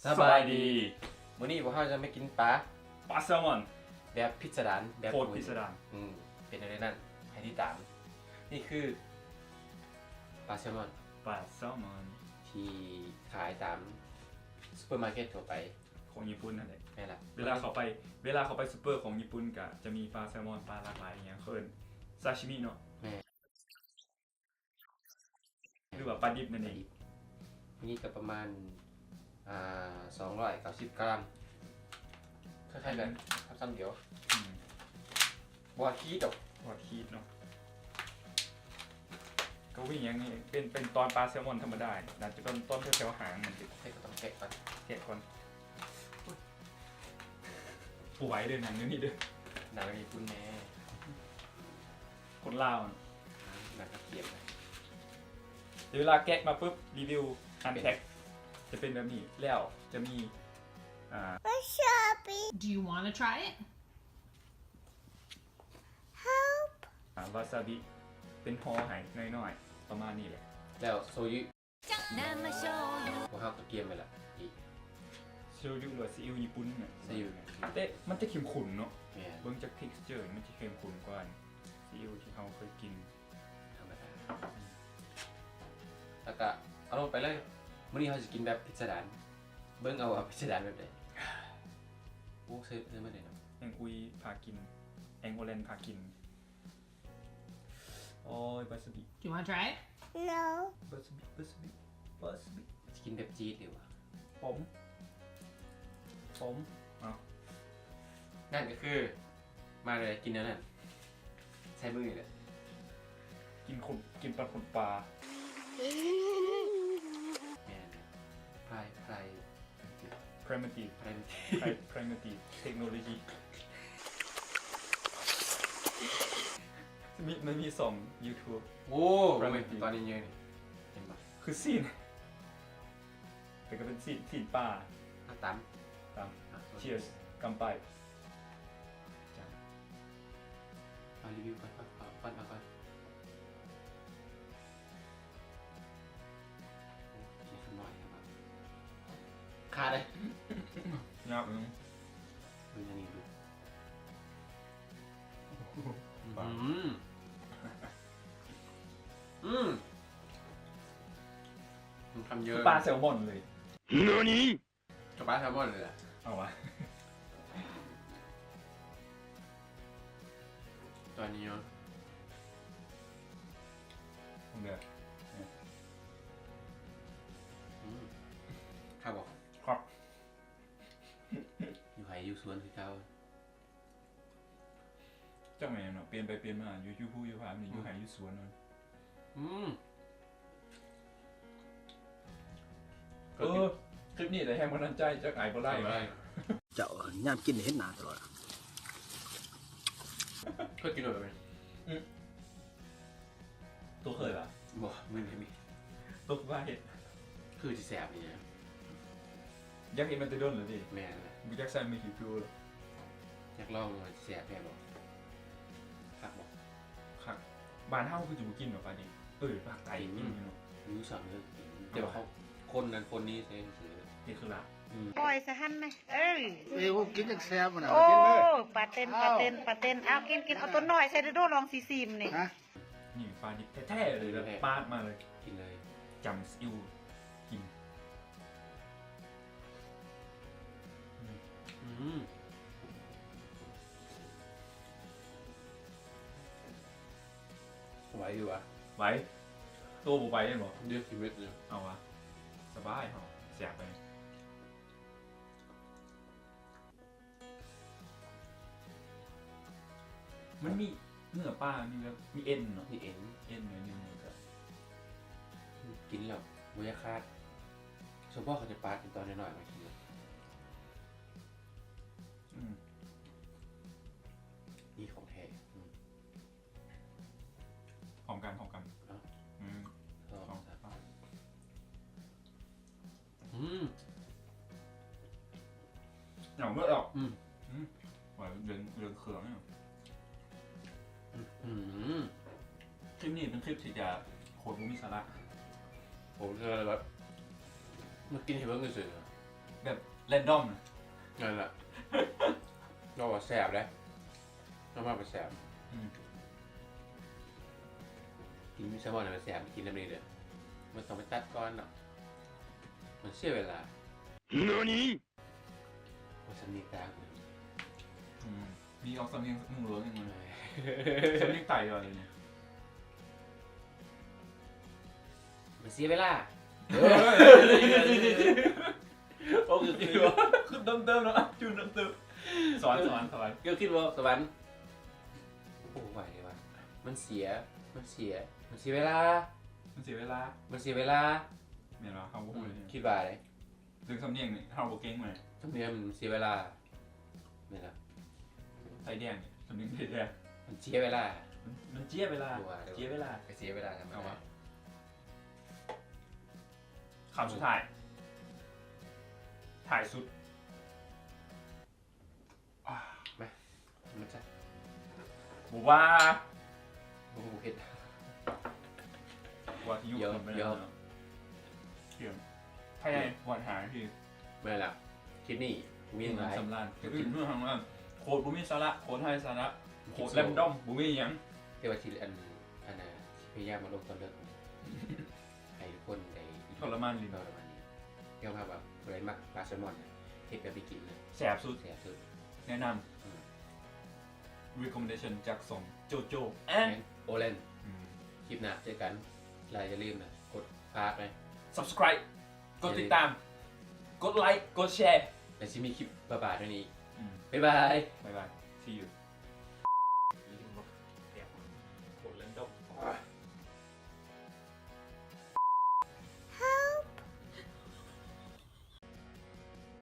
ສະບາຍດີ ສະບາຍດີ ມື້ນີ້ພວກເຮົາຈະມາກິນປາ ປາແຊລມອນ ແບບພິດສະດານ ແບບ ໂຄດພິດສະດານ ອືມ ເປັນແນວໃດນັ້ນ ໃຫ້ຕິດຕາມ. ນີ້ຄືປາແຊລມອນ ປາແຊລມອນ ທີ່ຂາຍຕາມຊຸບເປີມາເກັດທົ່ວໄປ ຂອງຍີ່ປຸ່ນຫັ້ນແຫຼະ. ແມ່ນລະ ເວລາເຂົ້າໄປ ເວລາເຂົ້າໄປຊຸບເປີຂອງຍີ່ປຸ່ນ ກະຈະມີປາແຊລມອນ ປາຫຼາກຫຼາຍອີ່ຫຍັງ ເຂົາເອີ້ນຊາຊິມິເນາະ. ແມ່ນ ຫຼືວ່າປາດິບນັ້ນເອງ. ປາດິບ ນີ້ກໍປະມານ ອ່າ ສອງຮ້ອຍເກົ້າສິບກຣາມ ຄ້າຍໆກັນ ຄຳຊ້ຳດຽວ ອືມ ບໍ່ຮອດຂີດດອກ ບໍ່ຮອດຂີດເນາະ. ກໍວິງຫຍັງນີ້ ເປັນ ເປັນຕອນປາແຊລມອນທຳມະດາ ໜ້າຈະເປັນຕອນແຖວໆຫາງມັນ ເຮັດກໍຕ້ອງແກະກ່ອນ ແກະກ່ອນ. ບໍ່ໄຫວເດີ ໜັງແນວນີ້ເດີ ໜັງຍີ່ປຸ່ນແດ່ ຄົນລາວ ໜັງກະກຽມ. ແຕ່ເວລາແກະມາປຶບ ຣີວິວອັນແພັກ ຈະເປັນແບບນີ້ ແລ້ວຈະມີ ອ່າ Do you wanna try it? ອ່າ ວາຊາບິ ເປັນຫໍ່ໃຫ້ນ້ອຍໆ ປະມານນີ້ແຫຼະ ແລ້ວໂຊຍຸ ພວກເຮົາກໍກຽມໄວ້ລະ ອີກ ໂຊຍຸ ຫຼືວ່າຊີອິ້ວຍີ່ປຸ່ນນະ ຊີອິ້ວ ແຕ່ມັນຈະເຂັ້ມຂຸ້ນເນາະ. ແມ່ນ ເບິ່ງຈາກເທັກສເຈີມັນຈະເຂັ້ມຂຸ້ນກວ່າຊີອິ້ວທີ່ເຮົາເຄີຍກິນທຳມະດາ ແລ້ວກະເອົາລົງໄປເລີຍ. ມື້ນີ້ເຮົາຊິກິນແບບພິດສະດານ ເບິ່ງເອົາວ່າພິດສະດານແບບໃດ. ໂອ້ ເຊີ ເຊີມາເລີຍເນາະ ແອງອຸຍພາກິນ ແອງໂອແລນພາກິນ. ໂອ້ຍ ວາຊາບິ Do you wanna try it? No. ວາຊາບິ ວາຊາບິ ວາຊາບິ ຊິກິນແບບຈີດດີກວ່າ ຂົມ ຂົມ. ເອົາ ນັ້ນກໍຄື ມາເລີຍ ກິນແນວນັ້ນ ໃຊ້ມືນີ້ແຫຼະ ກິນຂົມ ກິນປາຂົມປາ. ແມ່ນ ພາຍ ພາຍ Primitive Primitive Primitive Technology ມີ ມັນມີຊ່ອງ YouTube. ໂອ້ Primitive ຕອນໃຫຍ່ໆນີ້ ເຫັນບໍ່ ຄືຊີ້ນ ແຕ່ກໍເປັນຊີ້ນ ຊີ້ນປາ. ມາຕຳ ຕຳ ອ່ະ Cheers ກຳປາຍ. ເອົາ ຣີວິວກ່ອນ ເອົາກ່ອນ ເອົາກ່ອນ. ໂອ້ ກິນຄຳນ້ອຍແທ້ວ່າ ຄາເດ້ ຍາກເນາະ. ເບິ່ງອັນນີ້ດູ ອືມ ອືມ ມັນຄຳເຍີນ ປາແຊລມອນເລີຍ. ນານິ? ກັບປາແຊລມອນເລີຍລະ ເອົາວະ ຕອນນີ້ເນາະ ເບິ່ງເດີ ອືມ ຄັກບໍ່? ຄັກ ຢູ່ໄຮ່ຢູ່ສວນຄືເກົ່າ. ຈັກແມ່ນຫຍັງເນາະ ປ່ຽນໄປປ່ຽນມາ ຢູ່ ຢູ່ພູຢູ່ຜາ ຢູ່ໄຮ່ຢູ່ສວນ. ອືມ ເອີ ຄລິບນີ້ໄດ້ແຮງບັນດານໃຈຈາກອ້າຍບໍ່ໄລ່. ເຈົ້າຍາມກິນເຫັນໜ້າຕະຫຼອດ. ເຄີຍກິນແບບນີ້? ອືມ ໂຕເຄີຍປະ? ບໍ່ ມື້ນີ້ມີ ໂຕຄືວ່າເຮັດ ຄືຊິແຊບນີ້ນະ. ຢາກເຮັດມາແຕ່ດົນແລ້ວຕິ. ແມ່ນແຫຼະ ບໍ່ຈັກໃສ່ມືຄິວໆ ຢາກລອງວ່າຊິແຊບແທ້ບໍ່. ຄັກບໍ່? ຄັກ. ບ້ານເຮົາຄືຊິບໍ່ກິນດອກປາດິບ. ເອີ ພາກໃຕ້ກິນຢູ່ເນາະ ຢູ່ສາມເດືອນກິນ ແຕ່ວ່າເຂົາຄົນນັ້ນຄົນນີ້ໃສ່ຊື່ໆ ເຮັດຄືລາບ. ອືມ ປ່ອຍຊະຫັ້ນນະ. ເອີ ເອີ ກິນຈັ່ງແຊບນະ. ໂອ້ ປາເຕັນ ປາເຕັນ ປາເຕັນ. ເອົາ ກິນ ກິນ ເອົາຕົວນ້ອຍໃສ່ເດີ ລອງຊິຊີມນີ້. ນີ້ປາດິບແທ້ໆເລີຍ ແບບປາດມາເລີຍ ກິນເລີຍ ຈ້ຳຊີອິ້ວກິນ. ອືມ ອືມ ໄຫວຢູ່ຫວາ? ໄຫວ. ໂຕບໍ່ໄຫວແມ່ນບໍ່? ເດືອນຊີວິດເລີຍ. ເອົາຫວາ? ສະບາຍເຮົາ ແຊບໄປ. ມັນມີເນື້ອປາ ມີແບບ ມີເອັນເນາະ ມີເອັນ ເອັນໜ້ອຍໜຶ່ງ ແລ້ວກໍກິນແລ້ວບໍ່ຢາກຂາດ. ສົມພໍເຂົາຈະປາດເປັນຕອນນ້ອຍໆມາກິນ. ອືມ ນີ້ຂອງແທ້. ອືມ ພ້ອມກັນ ພ້ອມກັນ. ເອົາ ອືມ ສອງ ສອງ ສາມ. ອືມ ໜັງເບິດອອກ. ອືມ ອືມ ຫວານເດືອນ ເດືອນເຄືອງ. ອືມ ຄລິບນີ້ເປັນຄລິບທີ່ຈະໂຄດບໍ່ມີສາລະ. ໂອ້ ເທື່ອແບບມາກິນໃຫ້ເບິ່ງຊື່ໆ. ແບບແຣນດອມນະ ນັ້ນລະ ເຮົາວ່າແຊບເດ້ ເຮົາວ່າມັນແຊບ ອືມ ກິນແຊລມອນນະ ມັນແຊບ ກິນນຳນີ້ເດີ ມັນຕ້ອງໄປຕັດກ່ອນເນາະ ມັນເສຍເວລາ ນານິ? ໂອ້ ສຳນຽງຕ່າງ ອືມ ມີອອກສຳນຽງເມືອງຫຼວງອີກ ເອີ ສຳນຽງໃຕ້ວ່ານີ້ ມັນເສຍເວລາ ເອີ ໂອ້ ຄືຄິດວ່າ ຄືເຕີມໆເນາະ ຈູນເຕີມໆ ສະຫວັນ ສະຫວັນ ສະຫວັນ ຄືຄິດວ່າສະຫວັນ ໂອ້ ໄວເດ້ວ່າ ມັນເສຍ ມັນເສຍ ມັນເສຍເວລາ ມັນເສຍເວລາ ມັນເສຍເວລາ ແມ່ນບໍ່? ເຮົາບໍ່ຮູ້ເລີຍ ອືມ ຄິດວ່າເດ້ ເລື່ອງສຳນຽງນີ້ເຮົາບໍ່ເກັ່ງເລີຍ ສຳນຽງມັນເສຍເວລາ ແມ່ນລະ ໄຟແດງນີ້ ສຳນຽງໄຟແດງ ມັນເສຍເວລາ ມັນ ມັນເສຍເວລາ ເສຍເວລາ ເສຍເວລາທຳມະດາ ຄຳສຸດທ້າຍ ທ້າຍສຸດ ອາ ມາ ມັນຈະ ບໍ່ວ່າ ບໍ່ເຜັດ ວ່າຊິຍຸກຂຶ້ນໄປແລ້ວເນາະ ເກມ ພະຍາຍາມຫາທີ່ ແມ່ນລະ ຄລິບນີ້ບໍ່ມີຫຍັງຫຼາຍ ສຳລານ ຄລິບອື່ນເພື່ອຫາງວ່າ ໂຄດບໍ່ມີສາລະ ໂຄດໄຮ້ສາລະ ໂຄດແຣນດອມ ບໍ່ມີຫຍັງ ແຕ່ວ່າຊິ ອັນ ອັນນ່າ ຊິພະຍາຍາມມາລົງຕອນເລິກ ໃຫ້ທຸກຄົນໄດ້ທໍລະມານຫຼິ້ນ ທໍລະມານຫຼິ້ນ ຍອມຮັບວ່າຜູ້ໃດມັກປາແຊລມອນ ເຮັດແບບນີ້ກິນນະ ແຊບສຸດ ແຊບສຸດ ແນະນຳ ອືມ recommendation ຈາກສອງ ໂຈໂຈ ແອນ ແອນ ໂອແລນ ອືມ ຄລິບໜ້າເຈີກັນ ແລະຢ່າລືມນະ ກົດ ຝາກນະ subscribe ກົດຕິດຕາມ ກົດໄລ ກົດແຊ ແລະຊິມີຄລິບບ້າໆແນວນີ້ອີກ ອືມ ບາຍບາຍ ບາຍບາຍ see you